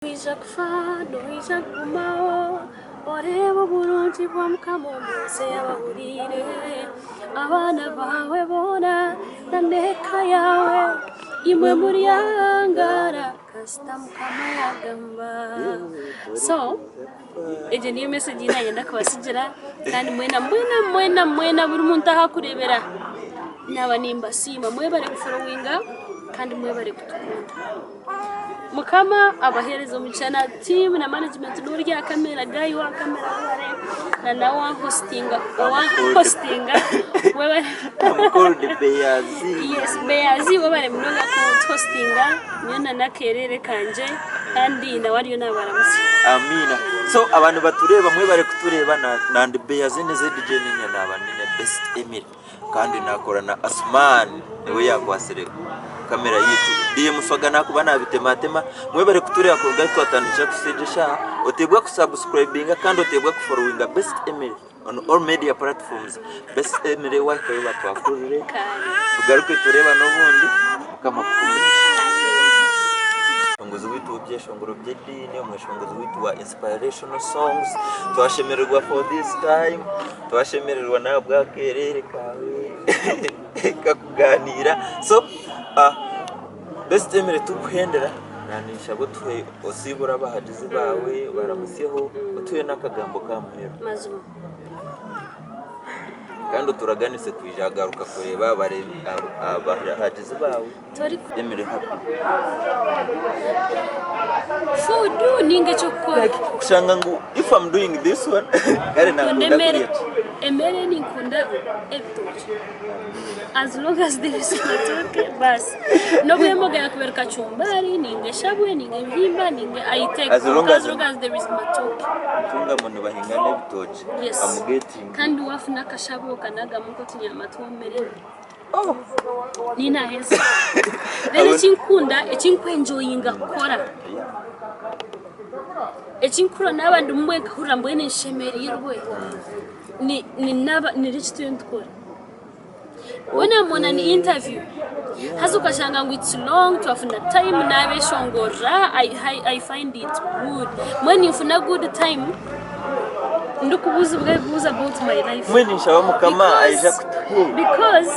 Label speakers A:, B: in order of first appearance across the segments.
A: Noija kufa, noija kugumaho, oreebe oburungi bwa Mukama omu nsi ey'abahuriire. Abaana baawe boona na n'eka yaawe, imwe muryangaara kasita Mukama yaagamba. So, egyo niyo message ei naayenda kubasigira kandi mwena mwena mwena mwena buri muntu ahu arikureebera naaba nimbasiima. Mwebare kuforowinga kandi mwebare kutukunda. Mukama abahereze omugisha na team na management n'ori aha camera guy owa camera webare na nawe owa hostinga owa hostinga webare
B: I'm called Beyazi.
A: Yes Beyazi webare munonga kutuhostinga nyowe na n'akeerere kangye kandi nawe ariyo nabaramutsya.
B: Amiina. So abantu batureeba mwebare kutureeba na nandi Beyazi ne ZJ niinye naaba nyine best Emily. Kandi nakora na Asuman niwe yakwasire kamera yitu. DM Swaga nakuba nabitematema. Mwebare kutureeba kuruga ahu twatandikira kuhitsya egi eshaaha. Oteebwa ku subscribinga kandi oteebwa ku followinga Best Emily on all media platforms. Best Emily wahikayo batwakurire. Tugaruke tureebane obundi. Mukama akuhe omugisha. Omweshongozi waitu w'ebyeshongoro by'ediini, omweshongozi waitu wa inspirational songs. Twashemererwa for this time. Twashemererwa n'ahabw'akeerere kaawe kakugaaniira. So best Emily turikuhendera ninshaba otuhe osiibure abahagizi baawe obaramutsyeho otuhe n'akagambo k'aha muheru.
A: Mazima.
B: Kandi oturaganise kwija kugaruka kureeba abahagizi baawe.
A: Toriku.
B: Emily happy.
A: Food ninga ekyokukora.
B: Like kushanga ngu if I'm doing this one kare
A: Nkunda
B: nakunda
A: emere.
B: kurya ki.
A: Emere ninkunda ebitookye. As long as there is matoke basi. Nobu emboga yakuba eri kachumbari ninga eshabwe ninga ebihimba ninga I take
B: As long
A: kwonka
B: as
A: as long as there is matoke.
B: Ntungamo nibahinga n'ebitookye.
A: Yes.
B: I'm getting.
A: Kandi wafuna akashabwe okanagamu nk'otunyama twomire. Ninaheza. Then ekinkukunda ekinkwenjoyinga kukora ekinkukora naaba ndimu mbwenu nkahurira mbwenu nshemereirwe ni ni naaba niri eki turiyo nitukora. When I'm on an interview haza okashanga ngu it's long twafuna time naabeshongorera I, I, I find it good. Mbwenu ninfuna good time ndikubuuzibwa ebibuuzo about my life.
B: Mbwenu nshaba Mukama aija kutuha.
A: Because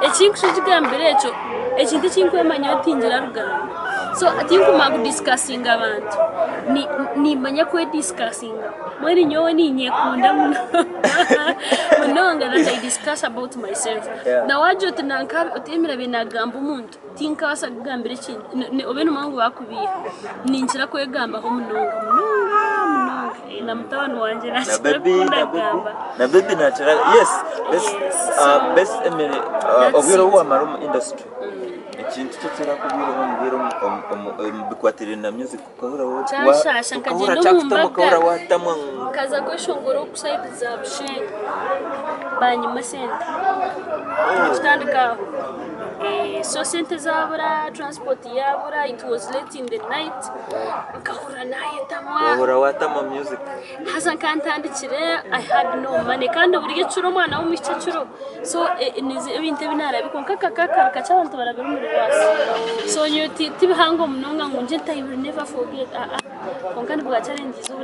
A: ekinkushugambira ekyo ekintu ekinkwemanya tingira rugambo so tinkumanya kudisikasinga abantu nimanya kwedisikasinga mbwenu nyowe ninyekunda munonga that I discuss about myself na wagira oti nanka oti Emily nagamba omuntu Tinkabaasa kugambira ekintu, obe nomanya ngu bakubiiha. Ninkira kwegambaho munonga munonga munonga. Na mutabani wangye
B: Na
A: nakira
B: baby, na baby,
A: kundagamba.
B: na baby nakira, yes, best,
A: Yes,
B: uh,
A: so
B: best Emily,
A: that's
B: obwire obu
A: it.
B: wamara omu industry, ekintu ki ekirakubaireho omu bwire omu- omu- omu- omu bikwatiraine na music okahurira wa-
A: Kyanshasha
B: okahurira
A: nkagyenda omu
B: kyakutama okahurira
A: mbaga.
B: watamwa ngu
A: Nkaza kweshongora oku sayidi za Bushenyi banyima esente. Tukitandika aho. So sente zabura, transport yabura, it was late in the night, nkahurira nayetamwa.
B: Wahurira watamwa music.
A: Haza nkantandikire I had no money kandi buri ekiro omwana w'omwishiki ekiro so ebintu ebi narabi kwonka kakaba kakye abantu barabire omuri worse so nyowe tibihango munonga ngu ngye nti I will never forget aa kwonka nibwa challenges obu.